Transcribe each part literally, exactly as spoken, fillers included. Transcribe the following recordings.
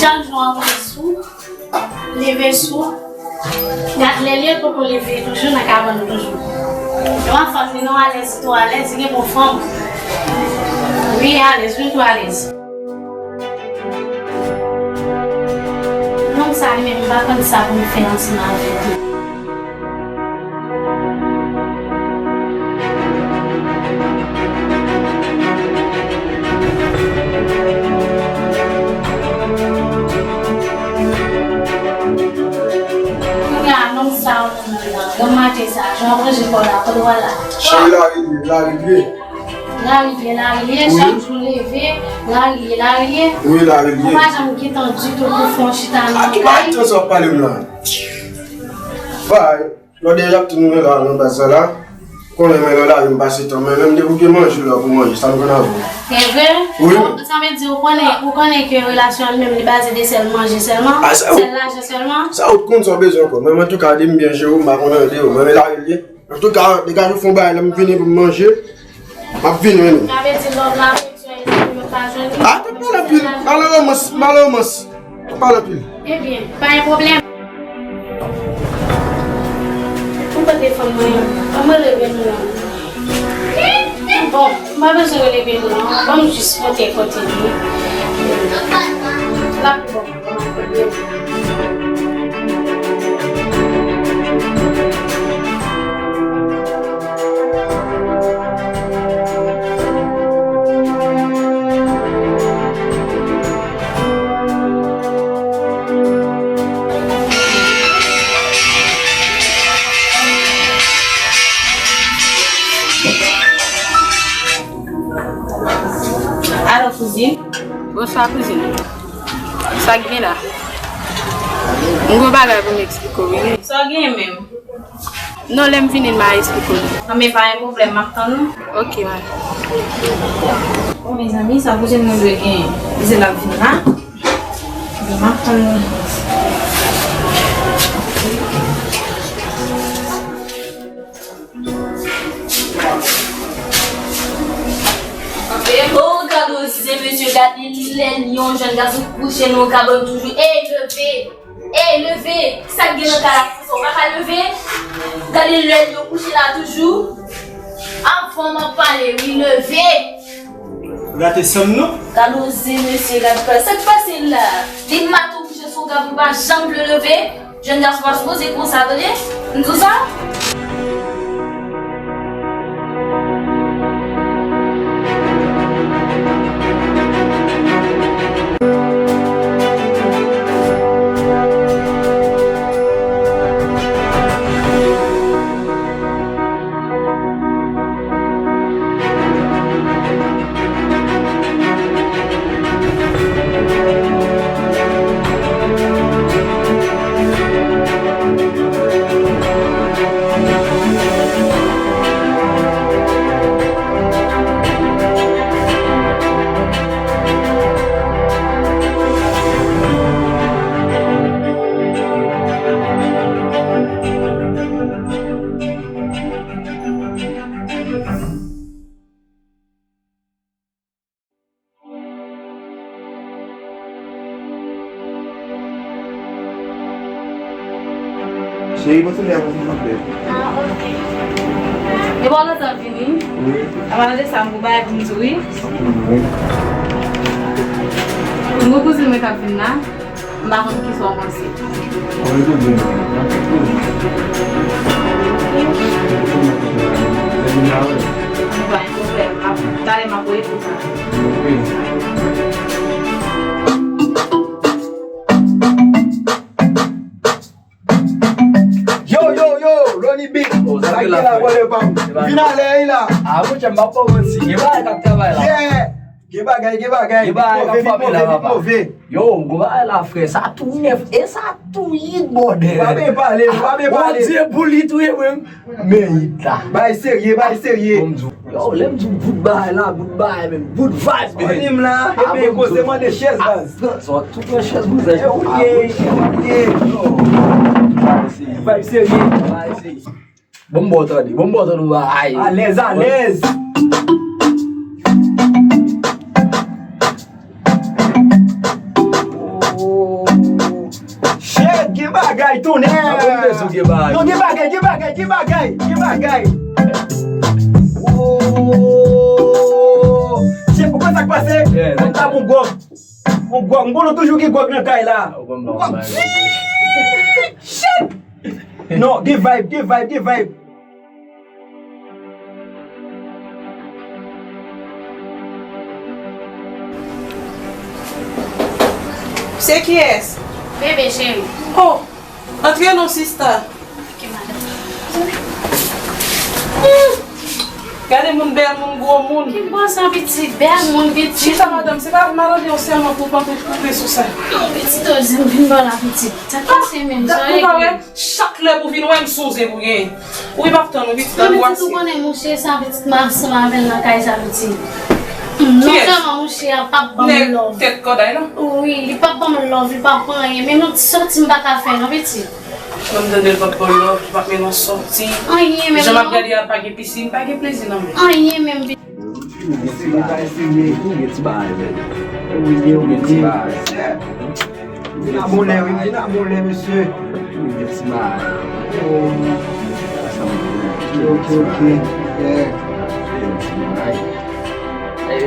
Chak jou antre sou, leve sou. Gad lè li poko leve toujou nan kabann toujou. Yon afè li non alèz, li twò alèz, li gen bon fanm. Wi, alèz, wi, twò alèz. Nonm sa li menm, m pa konn sa pou m fè ansanm avèk li. Kounye a, nonm sa yo nan men nan grann maten sa, jan w ranje kò w la, kote w al la? Cheri, lari l ye, lari l ye. Lari l ye, lari l ye, wi, chak jou leve, lari l ye, lari l ye. Wi, lari l ye. Ou pa janm gen tan ditou pou fè yon chita nan yon kay. A ki bagay tan sa w ap pale m la? Bay. Lòt de y ap tou nou la nan baz sa la. Konnen mwen nan lari m pase tan, men menm depi w gen manje la pou manje, sa m konn avè w. E vre? Wi. Bon, sa vle di ou konnen, ou konnen ke relasyon an menm li baze de sèl manje sèlman, sèl lajan sèlman. Sa ou t konn sa w bezwen ankò. Mwen antouka depi m byen jere w, m pa konn anyen de ou. Mwen men lari l ye. Antouka, degaje w fè yon bagay la, m vini pou m manje. M ap vini, wi. Sa vle di lòv la, afeksyon, espri yo pa jwenn li. A, pa pale anpil. Maloromans, maloromans. Pa pale anpil. Ebyen, pa gen pwoblèm. Ou kote fanm mwen an? Ban mwen rele Beno non. Bon, m pa bezwen rele Beno non. Ban m jis montre kote li ye. L ap bon. Alo, kouzin. Bonswa, kouzin. Sa k gen la? M gon bagay pou m eksplike w, wi. Sa w gen menm? Non, lè m vini, m a eksplike w. Anben, pa gen pwoblèm, m ap tann ou. Ok, wi. Bon, mezanmi, sa kouzin mwen dwe gen. Li se l ap vin la. Anben, m ap tann li. Oh, gade zen, mesye, gade lè yon jèn gason kouche nan yon kabann toujou. Ey, leve! Ey, leve! Sa k gen nan kay la, sa w pa ka leve? Gade lè yo kouche la toujou. Avan m ap pale, wi, leve! Gade zen non. Gade zen, mesye, gade sa k pase la. Li maton kouche sou gab, li pa janm vle leve. Jèn gason pa sipoze konsa, tande. M di w sa. Cheri, pote lè a pou m fè. Ah, ok. E pa lontan vini? Wi. Apa de sa, m pou bay pou m di wi. Wi. M gon kouzin mwen k ap vin la. M pa konn kisa w panse. Bon, li tou byen. N ap fè koze. Depi m la wè. Pa gen pwoblèm. Talè m ap voye pou sa. Ok. Yo, yo, yo, Ronnie Big. Oh, sa k gen la, brother pa m. Vin alè la. Ah, monchè, m pa ba w manti. Gen bagay k ap travay la. Yeah. Gen bagay, gen bagay. Gen bagay k ap fòme la, papa. Vit move, vit move. Yo, gon bagay la, frè. Sa tou nèf. E sa tou yik, bòdè. Pa byen pale, pa byen pale. Bondye pou li tou ye, mwen. Men yik la. Bay serye, bay serye. Bon, m di w. Yo, lè m di w bout bagay la, bout bagay, men bout vibes, men. Annim la, epi koze mande chèz, baz. Sa w tou pran chèz, bouzè. E ou ye, e ou ye. Bay serye. Bay serye. Bon, m ba w tande. Bon, m ba w tande w a, ay. Alèz, alèz. Oh, shit, gen bagay, tonnè! Sa pou m te sou gen bagay. Non, gen bagay, gen bagay, gen bagay, gen bagay. Oh, shit, ou konn sa k pase? Yeah, mwen ta bon gwòg. Bon gwòg, m konnen toujou gen gwòg nan kay la. Ou konn bon gwòg. Shit! Non, gen vibe, gen vibe, gen vibe. Se kiyès? Bebe cheri. Oh, antre non sista. Ok, madanm. Hmm. Gade moun bèl, moun gwo moun. Ki bon sa pitit, bèl moun pitit. Chita madanm, se pa m a mande w sèlman pou w pantre koupe sou sa. Non, pitit, ou di m vin ba w la pitit. Sa k pase menm, sa w regle? Chak lè pou vin wè m sonje pou gen. Wi, m ap tann ou pitit. An pitit, ou konnen mouche sa, pitit, m ansanm avè l nan kay sa, pitit. Non sèlman mouche a p ap ban m love. Nèg tèt kòday lan? Wi, li p ap ban m love, li p ap ban anyen. Menm yon ti sòti m pa ka fè non, pitit. Lè m tande l p ap ban love, li p ap mennen yon sòti. Anyen menm non. Jan m ap gade a, pa gen pisin, pa gen plezi nan men. Anyen menm, pitit. Gen ti bagay, gen ti bagay, men. Wi, gen ti bagay. Vin a bonè, wi, vin a bonè, mesye. Gen ti bagay. Ok, ok. Yeah. Gen ti bagay.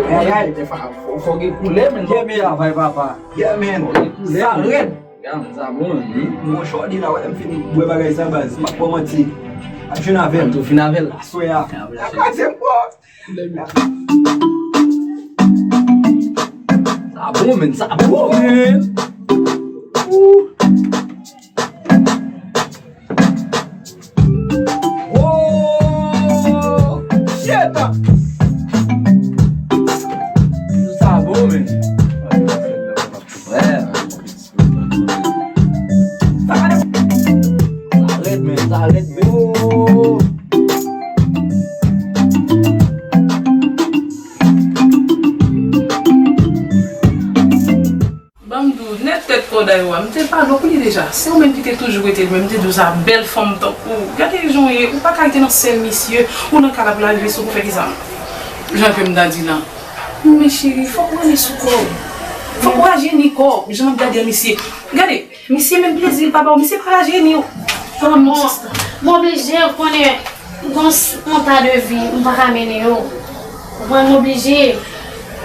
Bagay. Fò gen koulè, men. Yeah, men. Travay, papa. Yeah, man. Fò gen koulè, men. Sa rèd. Gade sa bon, wi. Bon, shorty la, wè, m fin bwè bagay sa, baz. M ap ba w manti. Ap jwenn avè m. Tou fin avè l. Aswè a. Ap kraze m, bro. Sa bon, men, sa bon, men. Ooh. Wow! Shit! Sa bon, men. Sa rèd, men, sa rèd, men. Ban m di w, nèg tèt kòday ou a, m te pale w pou li deja. Se ou menm ki te toujou rete l, men m te di w sa, bèl fanm tankou w. Gade jan w ye, ou pa ka rete nan sèl misye, ou nan kay la pou l rive sou ou pou fè kisa? Jan ke m ta di la. Men cheri, fòk ou renmen sou kò w. Fòk ou rajeni kò w. Jan m ap gade an misye. Gade, misye menm plezi li pa ba w, misye pa rajeni w. Bon, m oblije, ou konnen, gon s- yon ta de vi, m pa ka mennen yo. Ou konprann, m oblije.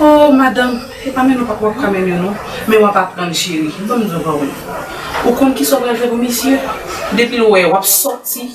Oh, madanm, e pa mennen w pa w ap ka mennen yo, non. Men w ap aprann, cheri. Ban m di w yon pawòl. Ou konn kisa w pral fè pou misye? Depi l wè w ap sòti,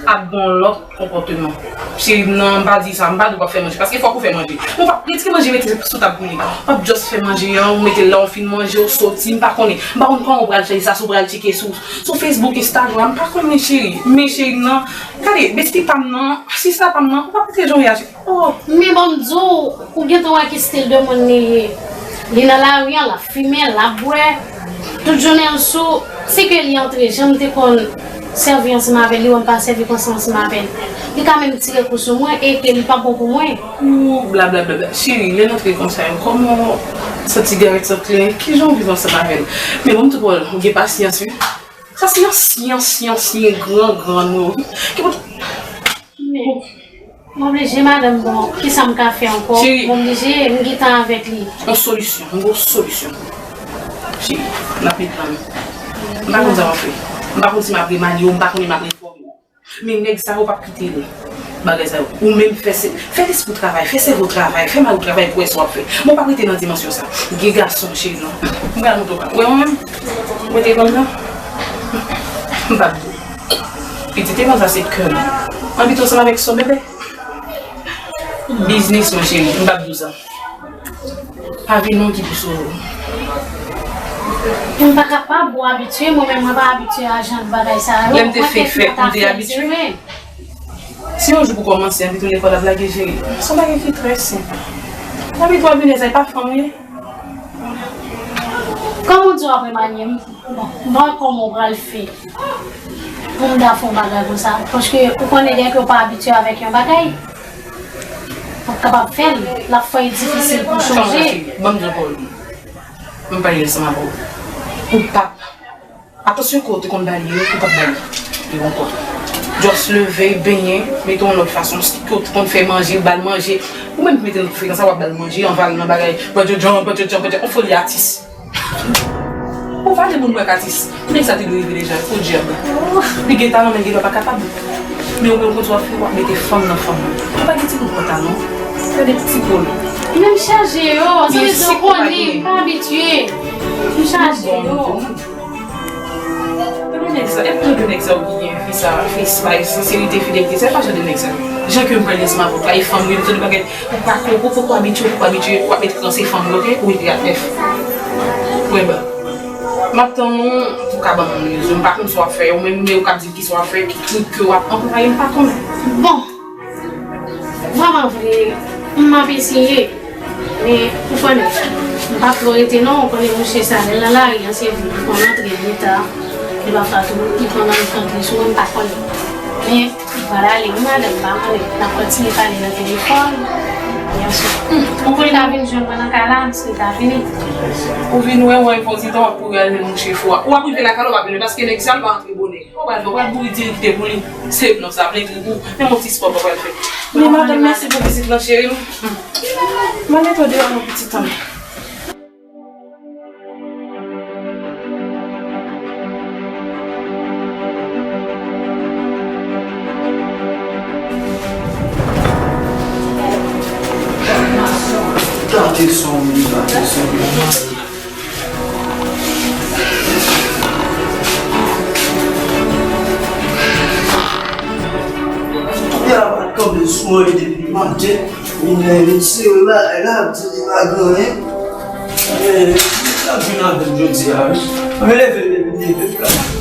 ap gen yon lòt konpòteman. Cheri m nan, m pa di sa, m pa di w p ap fè manje, paske fòk ou fè manje. Ou p ap retire manje mete sou tab pou li. W ap just fè manje an, ou mete l la, ou fin manje, ou soti, m pa konnen. M pa konn kòman ou pral fè sa, si w pral tcheke sou, sou Facebook, Instagram, m pa konnen cheri. Men cheri m nan, gade, besti pa m nan, sista pa m nan, ou p ap retire jan w ye a, cheri. Oh. Men ban m di w, ou gentan wè ki stil de moun li ye. Li nan lari an, l ap fimen, l ap bwè. Tout jounen l sou, si ke li antre, jan m te konn sèvi ansanm avè l, li wè m pa sèvi konsa ansanm avè l. Li ka menm tire kou sou mwen e ke li pa bon pou mwen. Ou blablabla. Cheri, lè n antre konsa yo, kòman w santi garèt sa klè? Kijan w viv ansanm avè l? Men bon, m tou pwòl, ou gen pasyans, wi. Sa se ansyen, ansyen, ansyen gran, gran nou, wi. Ki pou Men, m oblije, madanm, bon, kisa m ka fè ankò? Cheri. M oblije, m gentan avèk li. Yon solisyon, m gen yon solisyon. Cheri, n ap met nan men. M pa konn sa m ap fè. M pa konn si m ap remanye w, m pa konnen m ap refòme w. Men nèg sa yo p ap kite l. Bagay sa yo. Ou menm fè se, fè lespri w travay, fè sèvo w travay, fè mari w travay pou wè sa w ap fè. Men w p ap rete nan dimansyon sa. Gen gason, cheri, non. M pral montre w. Wè mwen menm? Mwen te konn nan. M p ap di w. Pitit, e konsa se kè m. Anvi tou ansanm avèk sou bebe. Biznis mwen cheri, m p ap di w sa. Pa vin non ki pou sove w. M pa kapab, ou abitye, mwen menm mwen pa abitye a jan bagay sa yo. Lè m te fè fèt, ou te abitye? Si yon jou pou kòmanse, anvi tou lekòl ap lage cheri. Se yon bagay ki trè senp. Anvi tou abitye sa, e pa fanm li. Kòman w di w ap remanye m? Bon, m pa wè kòman w pral fè pou m ta fè yon bagay konsa. Paske ou konnen depi w pa abitye avèk yon bagay, w ap kapab fè l. L ap fè l difisil pou w chanje. Ban m di w pawòl. M pale ansanm avè w. Ou p ap. Atansyon ke w te konn ba li yo, ou p ap ba li yo ankò. Just leve, benyen, mete yon lòt fason. Si ke w te konn fè manje, ou ba l manje. Ou menm ki mete l nan konferans la, w ap ba l manje, anvale nan bagay. Pwètchotchon, pwètchotchon, pwètchotchon. On foli atis. Pa de moun wè k atis. Nèg sa te dwe rive deja, podyab. Li gen talan, men gen lè pa kapab. Men ou menm, kote w ap fè, w ap mete fanm nan fanm nan. Ou pa gen ti bout pantalon. Gade ti po l. Men m chaje yo, se Byen, de si ou pa konnen, gen. M pa abitye. M chaje yo. Gade nèg sa, e pou de nèg sa ou ki gen fi sa, fi sa, e sinserite, fidelite, se pa jan de nèg sa. Jan ke m pale ansanm avè w la, e fanm yo, tout bagay, ou pa ko, ou poko abitye, ou poko abitye, w ap met ranse fanm yo, oke? Ou rete atè. Wè ba. M ap tann ou pou w ka ban m rezon. M pa konn sa w ap fè. Ou menm, men ou k ap di m ki sa w ap fè, ki trik ke w ap anplwaye, m pa konnen. Bon, vrèman vre, m ap eseye. Men, ou konnen, m p ap twò rete non, ou konnen mouche sa, lè l nan lari an, se vre, li konn antre, li ta, li pafwa tou, li konn antre sou mwen, m pa konnen. Men, m pral ale, wi, madanm, m pa konnen, n ap kontinye pale nan telefòn. Byen si. Ou vle ta vin jwenn mwen nan kay la, si w ta vini. Ou vin wè, wè, fè yon ti tan, w ap kouri al jwenn mouche fou a. Ou ap rive lakay la, w ap vini, paske nèg sa, l pa antre bonè. Ou pral fè, ou pral bouri dirèk pou li. Se plan sa, vle di ou, men yon ti spò, ou pral fè. Men madanm, mèsi pou vizit lan, cheri m. M ale tande w nan yon ti tan. Gade son li, gade son li. Kounye a, pa t kanpe sou mwen depi maten. Vin la, vin sere bagay la, ap di li pa gen anyen. Men, l ap vin avè m jodi a, wi. Mwen leve, leve, leve, leve.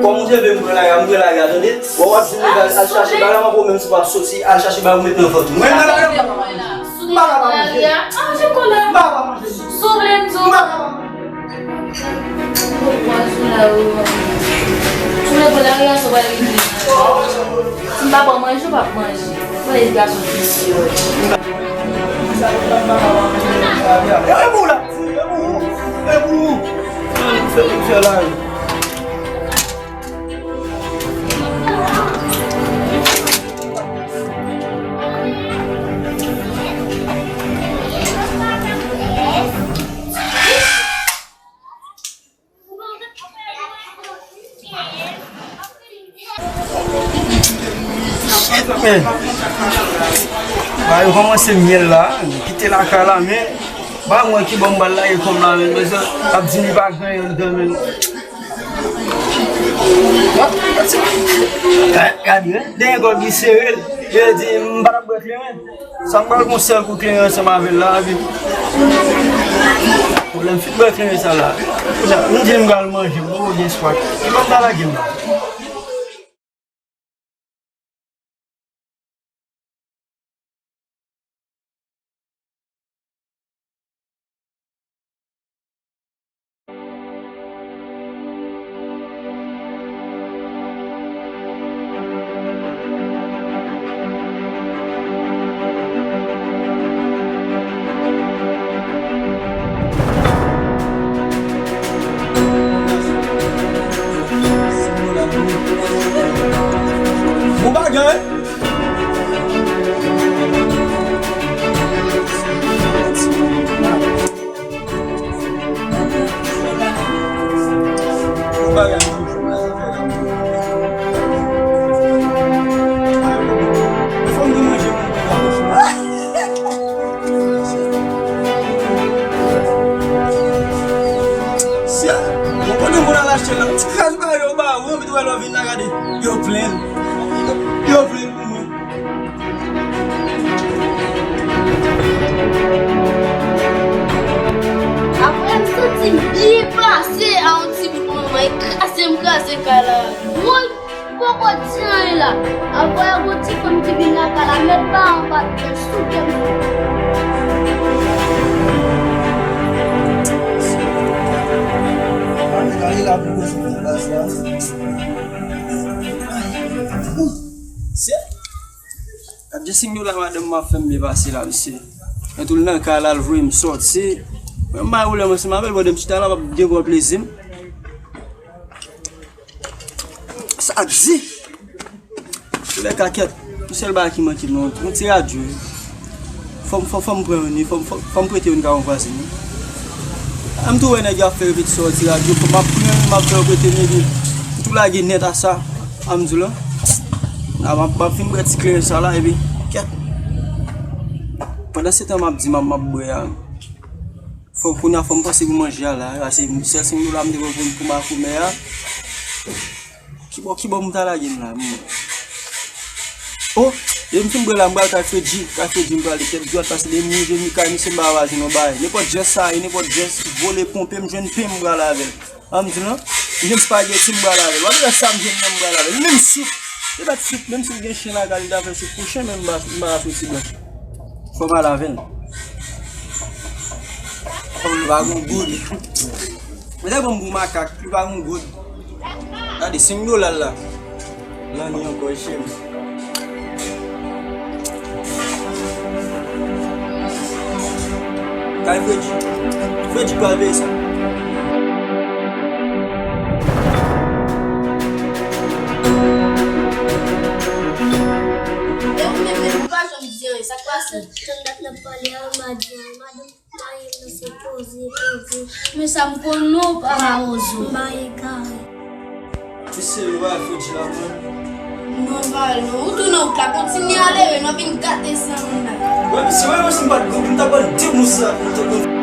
Kòm ou te vle m pran lari a, m pran lari a, tande? Wè, w ap di m al, al chache bagay, m ap pran menm si w ap soti, al chache bagay ou met nan vant ou. Mwen nan lari a, m pa ka pa manje. M pa ka pa manje. M pa ka pa manje. Souple m di w. M pa ka pa manje. Souple pou lari a, sa w pral regle. Si m pa ba w manje, w p ap manje. Mwen gason visye, wi. E pou w la, e pou w, e pou w. Fè, fè, fè lari. Men, ba yo kòmanse myèl la, kite lakay la, men, ba mwen ki ban m bal la, e kòm la, men, men sa, ap di li pa gen anyen anndan, men. Gade, gade, wi, dènye gòl ki sere l, yo di, m pa t ap bwè kleren. Sa m pral gon sèl kou kleren ansanm avè l la, epi lè m fin bwè kleren sa la, m di m pral manje, m poko gen espwa. Li pa m pa lage m la. Bon bagay! Bon bagay. Fò m gen manje pou mwen nan poch mwen. Sya, bon, kote moun al achte la? Ti kras bagay yo ba ou, anpi tou wè lè w vin la gade. Yo plen. Yo plen pou mwen. Apre m santi m byen pase a yon ti bout manman, e kraze m kraze kay la. Woy! Poko di anyen la. Apre yon ti fanm ki vin lakay la, met pa anba tèt, souke m. Gade la pou koze nan baz la. Se, gade Jesing yo la, madanm m ap fè m byen pase la, mesye. Mwen tou l nan kay la, l voye m sòti. Mwen m bay woule m ansanm avè l, pandan m chita la, m ap gen gwo plezi m. Sa di? Koulè kakèt, yon sèl bagay ki manke m nan, yon ti radyo. Fò m, fò, fò m pran youn, wi, fò m, fò, fò m prete youn kay yon vwazen, wi. M tou wè nèg yo ap fè repetisyè ti radyo, fò m ap pran, m ap fè repete nèg yo. M tou lage nèt a sa. An m di w la. A, m ap, m ap fin bwè ti kleren sa la, epi, kèt. Pandan se tan m ap di, m ap, m ap bwè a. Fò, kounye a, fò m panse pou manje a la. A, se sèl senk dola m te pran pou, pou makomè a. Kibò, kibò m ta lage m la, m wè. O, depi m fin bwè la, m pral kay Fredji, kay Fredji m prale tèt dwat, paske depi m rive mi kay misye m pa va jwenn yon bagay. Nenpòt jès sa ye, nenpòt jès, vole ponpe, m jwenn pen, m prale avè l. An m di w non, m jwenn spageti, m prale avè l. W ap wè sa m jwenn nan, m prale avè l. Menm soup, se pa t soup, menm si l gen chen lakay li, li ta fè soup pou chen, men m pa, m pa ka soti blanch. Fò m al avè l. Fò m pa gon goud. Mwen te bon pou makak, li pa gon goud. Gade, senk dola l la. Lanni ankò, cheri. Kay Fredji. Fredji pral veye sa. E ou menm, menm ou pa janm di anyen, sa k pase? Tann dat n ap pale a, madanm, madanm. Mayi nan se poze, poze. Men sa m konn non, papa Ozo. M pa egare. Mesye, yo pa fè di la, mwen. Non, pa non. Ou tounen wout la, kontinye ale, wi, nou vin gate san moun la. Wè, mesye, wè, mesye, m pa t konn, m ta pral demous la, m te konn.